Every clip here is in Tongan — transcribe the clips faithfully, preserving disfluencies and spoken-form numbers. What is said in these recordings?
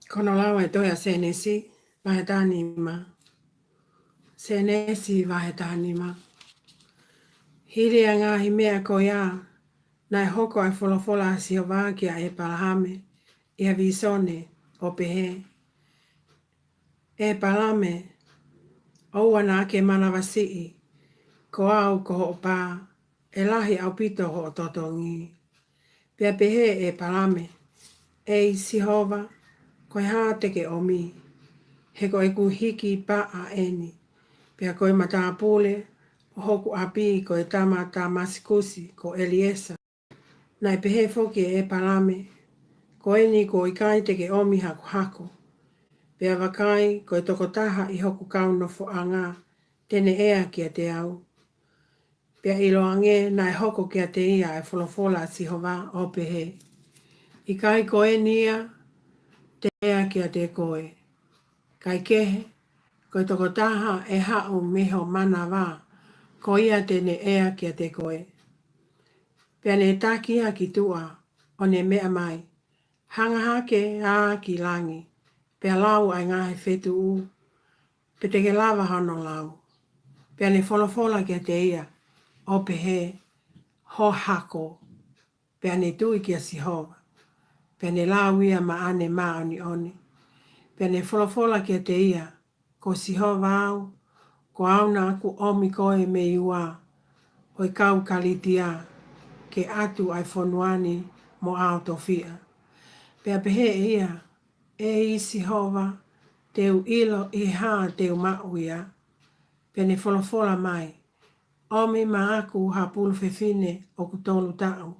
Ko hono lau ʻa e tohi ʻa Sēnesi, vahe taha nima. Sēnesi, vahe taha nima. Hili ʻa e ngaahi meʻa ko ia, naʻe hoko ʻa e folofola ʻa Sihova kia ʻĒpalahame ʻi ha vīsone, ʻo pehē, ʻĒpalame, ʻoua naʻa ke manavasiʻi, ko au ko hoʻo pā, ʻe lahi ʻaupito hoʻo totongi. Pea pehē ʻe ʻĒpalame, ʻEi Sihova, ko e hā te ke ʻomi? He ko ʻeku hiki paʻa ʻeni, pea ko e matāpule ʻo hoku ʻapi ko e tama Tāmasikusi ko ʻEliesa. Naʻe pehē foki ʻe ʻĒpalame, ko eni kuo ʻikai te ke ʻomi haku hako. Pea vakai, ko e tokotaha ʻi hoku kau nofoʻanga te ne ʻea kiate au. Pea ʻiloange naʻe hoko kiate ia ʻa e folofola ʻa Sihova ʻo pehē, ʻikai ko eni ia te ne ʻea kiate koe. Kaikehe, ko e tokotaha ʻe haʻu mei ho manava, ko ia te ne ʻea kiate koe. Pea ne taki ia ki tuʻa, ʻo ne meʻa mai, hanga hake ā ki langi, pea lau ʻa e ngaahi fetuʻu, pe te ke lava hono lau. Pea ne folofola kiate ia, ʻo pehē, ho hako. Pea ne tui kia Sihova. Pea ne lau ia maʻane māʻoniʻoni. Pea ne folofola kiate ia, ko Sihova au, ko au naʻa ku ʻomi koe mei ua ʻo e kau Kalitia, ke ʻatu ʻa e fonua ni mo ʻAotofiʻa. Pea pehē ʻe ia, ʻEi Sihova, te u ʻilo ʻi he hā te u maʻu ia. Pea ne folofola mai, ʻomi maʻaku ha pulu fefine ʻoku tolu taʻu,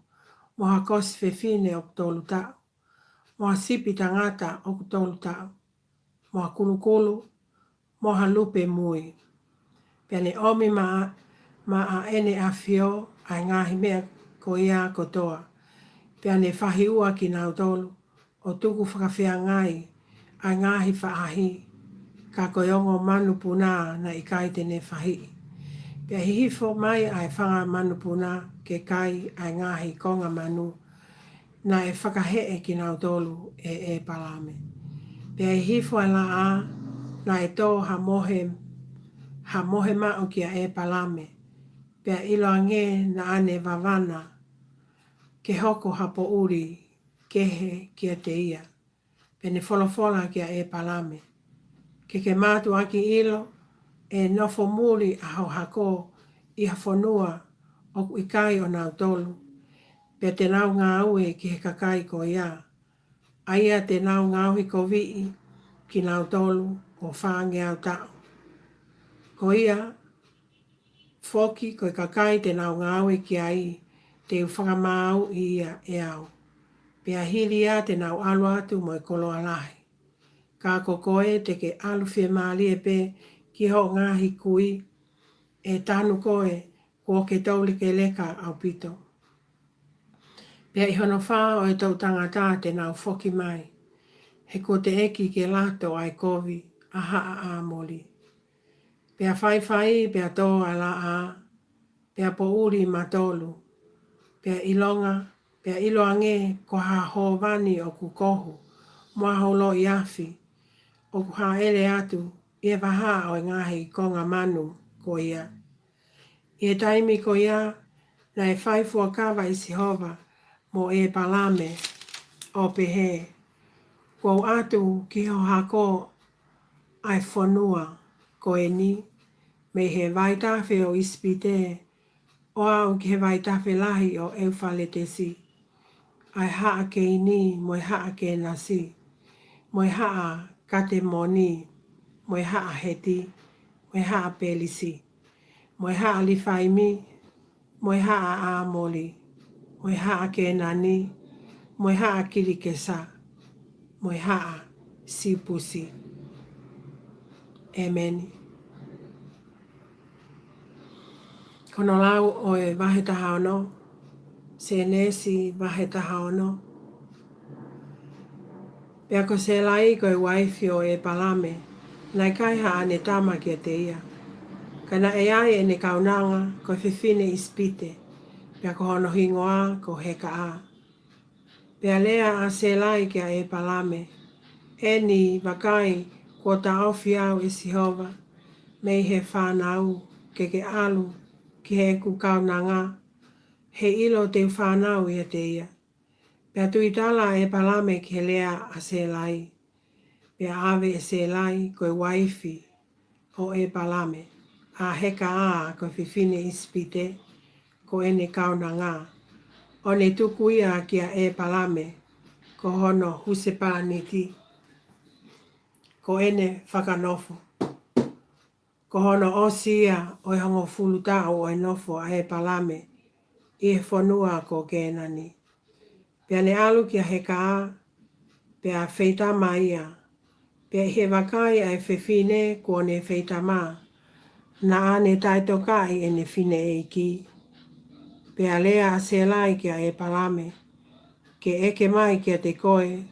mo ha kosi fefine ʻoku tolu taʻu, mo ha sipi tangata ʻoku tolu taʻu, mo ha kulukulu, mo ha lupe mui. Pea ne ʻomi maʻa, maʻa ʻEne ʻAfio ʻa e ngaahi meʻa ko ia kotoa. Pea ne fahiʻua kinautolu, ʻo tuku fakafeangai ʻa e ngaahi faʻahi, ka ko e ongo manupuna naʻe ʻikai te ne fahiʻi. Pea hihifo mai ʻa e fanga manupuna ke kai ʻa e ngaahi konga manu, naʻe fakaheʻe kinautolu ʻe ʻĒpalame. Pea hihifo ʻa e laʻā, naʻe tō ha mohe, ha mohe maʻu kia ʻĒpalame. Pea ʻiloange naʻa ne vavana ke hoko ha poʻuli kehe kiate ia. Pea ne folofola kia ʻĒpalame, ke ke mātuʻaki ʻilo, ʻe nofo muli ʻa ho hako ʻi ha fonua ʻoku ʻikai ʻonautolu, pea te nau ngāue ki he kakai ko ia, ʻa ia te nau ngaohi koviʻi kinautolu ʻo fāngeau taʻu. Ko ia foki ko e kakai te nau ngāue ki ai, te u fakamāuʻi ia ʻe au. Pea hili ia te nau ʻalu atu mo e koloa lahi. Ka ko koe te ke ʻalu fiemālie pē ki hoʻo ngaahi kui, ʻe tanu koe kuo ke toulekeleka ʻaupito. Pea ʻi hono fā ʻo e toʻu tangata te nau foki mai, he kuo teʻeki ke lato ʻa e kovi ʻa Haʻa ʻAmoli. Pea faifai, pea tō ʻa e laʻā, pea poʻuli matolu, pea ʻilonga, pea ʻiloange ko ha hōvani ʻoku kohu, mo ha uloʻi afi, ʻoku hāʻele atu ʻi he vahaʻa ʻo e ngaahi konga manu ko ia. ʻI he taimi ko ia, naʻe fai fuakava ʻe Sihova mo ʻĒpalame, ʻo pehē, kuo u ʻatu ki ho hako ʻa e fonua ko eni, mei he vaitafe ʻo ʻIsipite, ʻo aʻu ki he vaitafe lahi ʻo ʻEufaletesi, ʻa e haʻa Keini, mo e haʻa Kenasi, mo e haʻa Katemoni, mo e haʻa Heti, mo e haʻa Pelisi, mo e haʻa Lifaimi, mo e haʻa ʻAmoli, mo e haʻa Kenani, mo e haʻa Kilikesa, mo e haʻa Sipusi. ʻEmeni. Ko hono lau ʻo e vahe taha ono, Sēnesi vahe taha ono. Pea ko Sēlai ko e uaifi ʻo ʻĒpalame, naʻe ʻikai haʻane tama kiate ia. Ka naʻe ʻi ai ʻene kaunanga ko e fefine ʻIsipite, pea ko hono hingoa ko Hekaʻa. Pea lea ʻa Sēlai kia ʻĒpalame, Eni, vakai, kuo taʻofi au ʻe Sihova mei he fānau, ke ke ʻalu ki heʻeku kaunanga, heiʻilo te u fānau ʻiate ia. Pea tuitala ʻa ʻĒpalame ki he lea ʻa Sēlai. Pea ʻave ʻe Sēlai ko e uaifi ʻo ʻĒpalame, ʻa Hekaʻā ko e fefine ʻIsipite, ko ʻene kaunanga, ʻo ne tuku ia kia ʻĒpalame ko hono husepāniti, ko ʻene fakanofo. Ko hono ʻosi ia ʻo e hongofulu taʻu ʻo e nofo ʻa ʻĒpalame ʻi he fonua ko Kēnani. Pea ne ʻalu kia Hekaʻā, pea feitama ia. Pea ʻi he vakai ʻa e fefine kuo ne feitama, naʻa ne taʻetokaʻi ʻene fineʻeiki. Pea lea ʻa Sēlai kia ʻĒpalame, Ke ʻeke mai kiate koe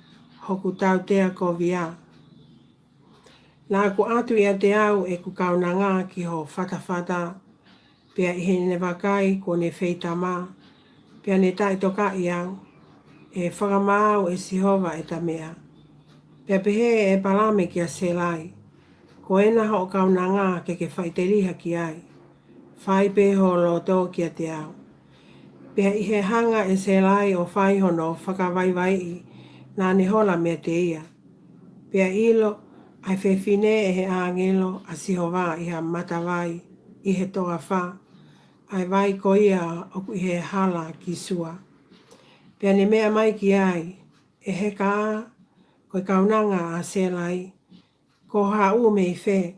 hoku tautea kovi ā. Naʻa ku ʻatu ʻiate au ʻeku kaunanga ki ho fatafata, pea ʻi heʻene vakai kuo ne feitama, pea ne taʻetokaʻi au, ʻe fakamaau ʻe Sihova ʻeta meʻa. Pea pehē ʻe ʻĒpalame kia Sēlai, Ko ena hoʻo kaunanga ke ke faʻiteliha ki ai. Fai pē ho loto kiate au. Pea ʻi he hanga ʻe Sēlai ʻo fai hono fakavaivaiʻi, naʻa ne hola meiate ia. Pea ʻilo ʻa e fefine ʻe he ʻāngelo ʻa Sihova ʻi ha matavai ʻi he toafa, ʻa e vai ko ia ʻoku ʻi he hala ki Sua. Pea ne meʻa mai ki ai, ʻE Hekaʻā, ko e kaunanga ʻa Sēlai, Ko haʻu mei fē,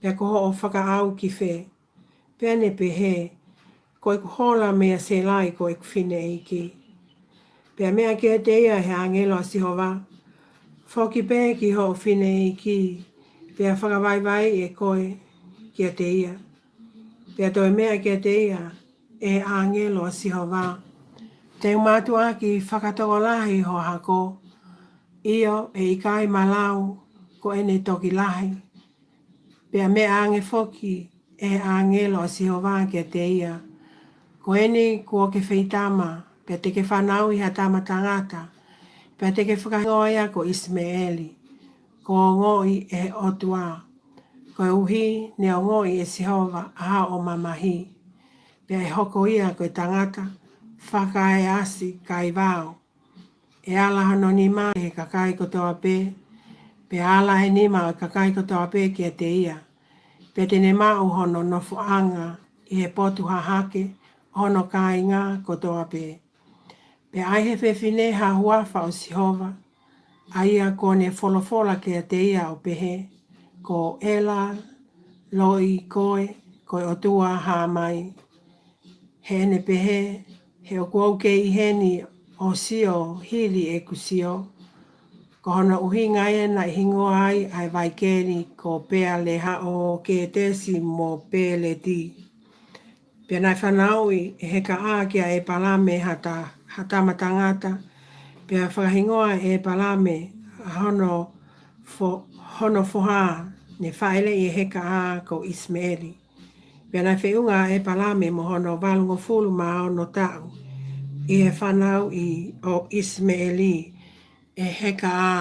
pea ko hoʻo fakaʻau ki fē? Pea ne pehē, Ko ʻeku hola meia Sēlai ko ʻeku fineʻeiki. Pea meʻa kiate ia ʻe he ʻāngelo ʻa Sihova, Foki pē ki hoʻo fineʻeiki, pea fakavaivaiʻi ʻe koe kiate ia. Pea toe meʻa kiate ia ʻe he ʻāngelo ʻa Sihova, Te u mātuʻaki fakatokolahi ho hako, ʻio, ʻe ʻikai malau ko ʻene toki lahi. Pea meʻa ange foki ʻe he ʻāngelo ʻa Sihova kiate ia, Ko eni kuo ke feitama, pea te ke fanauʻi ha tama tangata, pea te ke fakahingoa ia ko ʻIsimeʻeli, ko e ongoʻi ʻe he ʻOtua, koeʻuhi ne ongoʻi ʻe Sihova ʻa hoʻo mamahi. Pea ʻe hoko ia ko e tangata fakaeasi kaivao. ʻE ala hono nima ʻi he kakai kotoa pē, pea ala ʻa e nima ʻo e kakai kotoa pē kiate ia. Pea te ne maʻu hono nofoʻanga ʻi he potu hahake ʻo hono kāinga kotoa pē. Pea ʻi he fefine ha huafa ʻo Sihova, ʻa ia kuo ne folofola kiate ia ʻo pehē, Ko ʻEla Loʻi koe, ko e ʻOtua Hāmai. Heʻene pehē, He ʻoku ou kei ʻi heni ʻo sio hili ʻeku sio. Ko hono ʻuhinga ena ʻe hingoa ai ʻa e vai keli ko Pealeha ʻo Ketesi mo Peleti. Pea naʻe fanauʻi ʻe Hekaʻā kia ʻĒpalame ha ta-, ha tama tangata, pea fakahingoa ʻe ʻĒpalame ʻa hono fo-, hono foha, ne fāʻeleʻi ʻe Hekaʻā ko ʻIsimeʻeli. Pea naʻe feʻunga ʻa ʻĒpalame mo hono valungofulu mā ono taʻu ʻi he fanauʻi ʻo ʻIsimeʻeli ʻe Hekaʻā